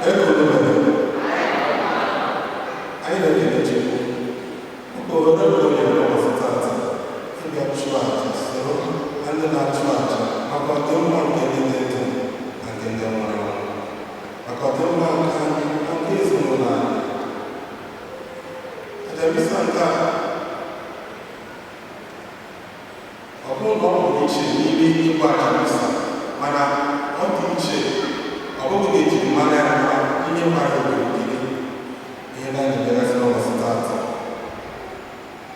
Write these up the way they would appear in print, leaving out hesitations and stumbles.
Ekele mere. Anyị na-ekele Chukwu maka ohere nke o nyere n'ụbọchị tata ịbịa chụọ aja, soro na ndị na-achụ aja maka ọdịmma nke ndị dị ndụ na nke ndị nwụrụ anwụ, maka ọdịmma nke anyị na nke ezinụlọ anyị. Aja misa nke a, ọ bụrụ na ọ pụrụ iche n'ime ịgba aja misa, mana ọ dị iche. Ọ bụghị na ejiri mara ya, mara ihe gbara okirikiri ihe na anyị na-emegasị n'ụbọchị tata.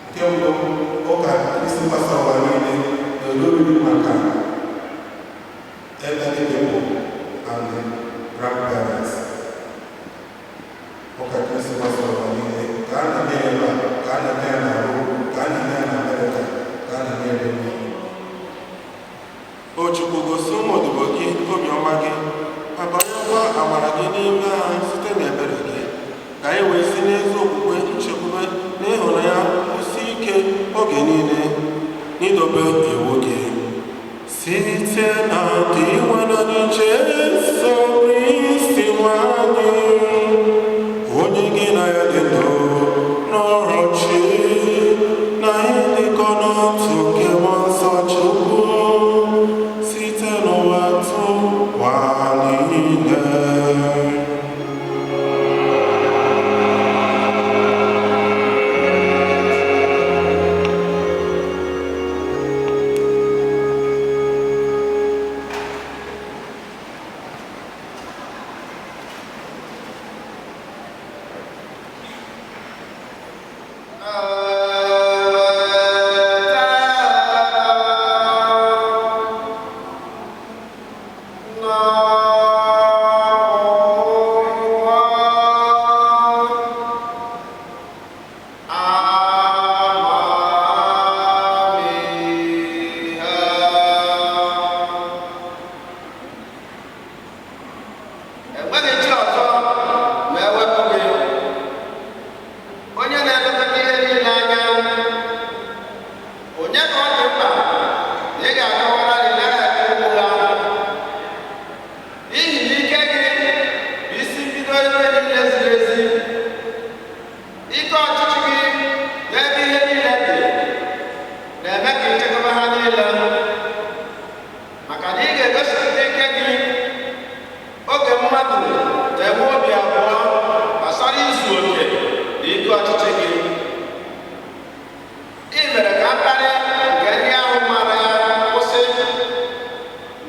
Nke mbụ, ụka Kristi gbasara ụwa niile na-ere oriri maka elderly people and the grandparents. Ụka Kristi gbasara ụwa niile, ka a na-eme ya ebe a, ka a na-eme ya na Rome, ka a na-eme ya na Amerịka, ka a na-eme ya ebe niile. O Chukwu, gosi ụmụ odibo gị obiọma gị, ma banyekwa amara gị n'ime ha site n'ebere gị, ka anyị wee si n'ezi okwukwe, nchekwube na ịhụnanya kwụsie ike oge niile n'idobe iwu gị, site na Dinwenụ anyị Jesu Kristi nwa anyị, onye gị na ya dị ndụ n'ọrọchi na ịdịkọ n'otu nke Mmụọ Nsọ Chukwu, site n'ụwa tụwa niile. Enweghị chi ọzọ ma ewepụ gị, onye na-elekọta ihe niile anya. Onye ka ọ dị mkpa na ị ga-akọwara gị naghị ekwu okwu ha, n'ihi na ike gị bụ isi mbido ihe niile ziri ezi. Ike ọchịchị gị n'ebe ihe niile dị na-eme ka ịchekọba ha niile, maka na ị ga-egosipụta ike gị oge mmadụ na-enwe obi abụọ gbasara izu oke na ike ọchịchị gị. Ị mere ka mkparị nke ndị ahụ mara ya kwụsị.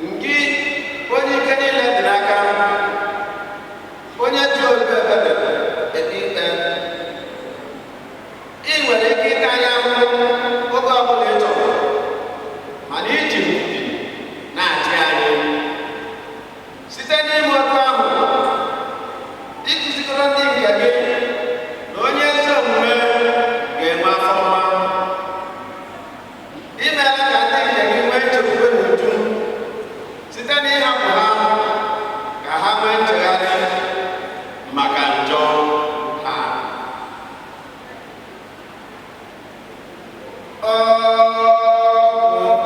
Ngị onye ike niile dị n'aka, onye ji obi ebere ekpe ikpe, ị nwere ike ịta anyị ahụhụ oge ọbụla ị chọrọ, mana iji ndidi na-achị anyị. Site n'ime otu ahụ, ịkụzikọrọ ndị nke gị na onye ezi omume ga-enwe afọ ọma. Imeela ka ndị nke gị nwee nchekwube n'uju site n'ịhapụ ha ka ha nwee nchegharị maka njọ ha. Ọ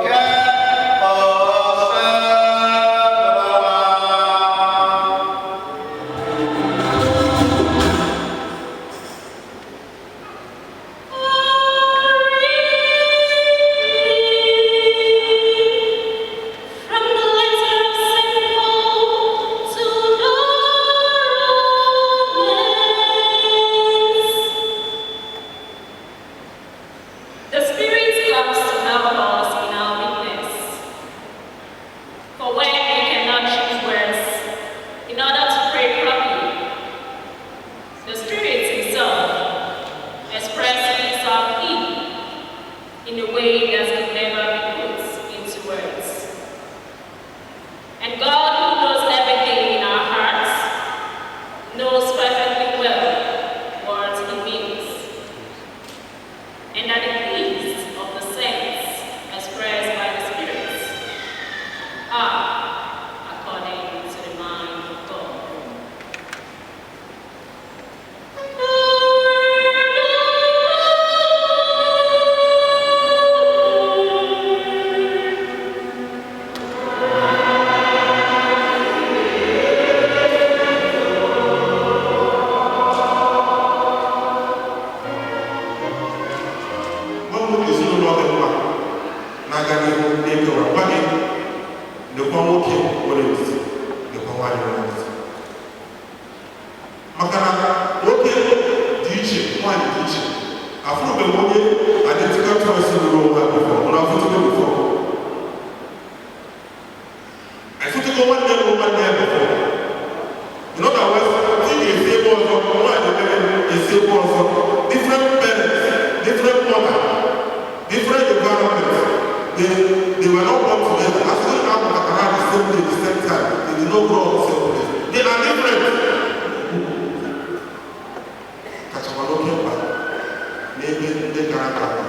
nke Osebụrụwa. From the letter of St. Paul to the Romans. The Spirit comes to help us in our weakness. For when we cannot choose words in order to pray properly, the Spirit Himself expresses our plea in a way that can never be put into words. And God, who knows everything in our hearts, knows perfectly well what He means. And that the pleas of the saints expressed by the Spirit are according to the mind of God. The word of Onye identical twins lụrụ onwe ha before, ọ na-afụtụgo before. Afụtụgo nwanne lụrụ nwanne ya before. In other words, di ga-esi ebe ọzọ, nwaanyị emere esi ebe ọzọ. Different parents, different mother, different environment. They were not born together. As soon as they had the same day, the same time, they did not grow up the same place. They are different. Kachakwa n'oke mkpa n'ebe ndị kara aka nọ,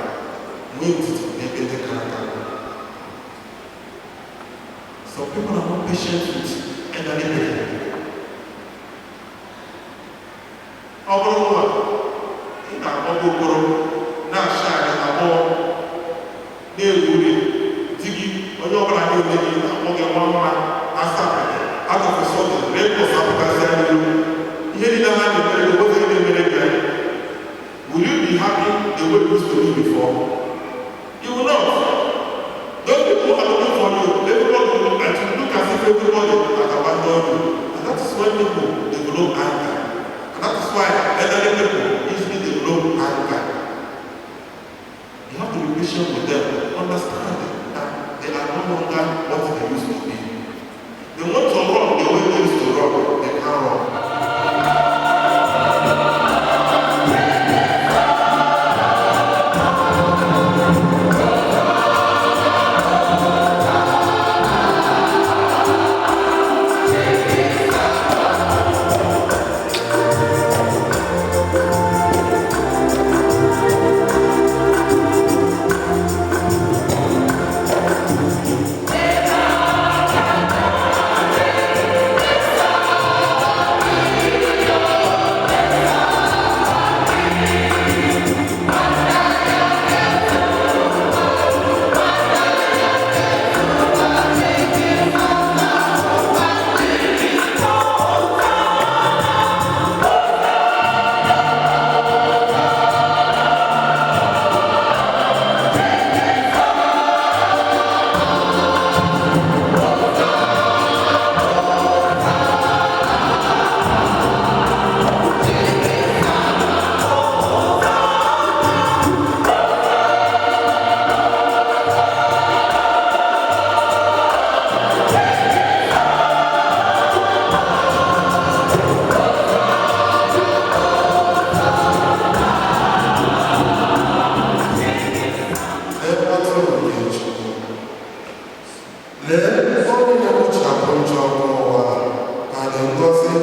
nwee ndidi n'ebe ndị kara aka nọ. Some people are not patient with elderly people. Ọ bụrụ nwa ị na-akpọgo okporo na-acha anyị abụọ na-egwuri di gị, onye ọbụla na-ele gị na-akpọ gị nwa mma asapụghị atọfụsọdụ rekọs apụtasị n'ihu ihe niile ha na-emere gị, oge na-emere gị. Will you be happy the way you used to be before? You will not. Those people are looking for you. Everybody will look at you, look as if everybody has abandoned you. And that is when people develop anger. And that is why elderly people easily develop anger. You have to be patient with them. Understand that they are no longer what they used to be. They want to run the way they used to run. They can't run. Lee atụrụ nke Chukwu. Lee onye na-ekpochapụ njọ nke ụwa. Ka dị ngọzi.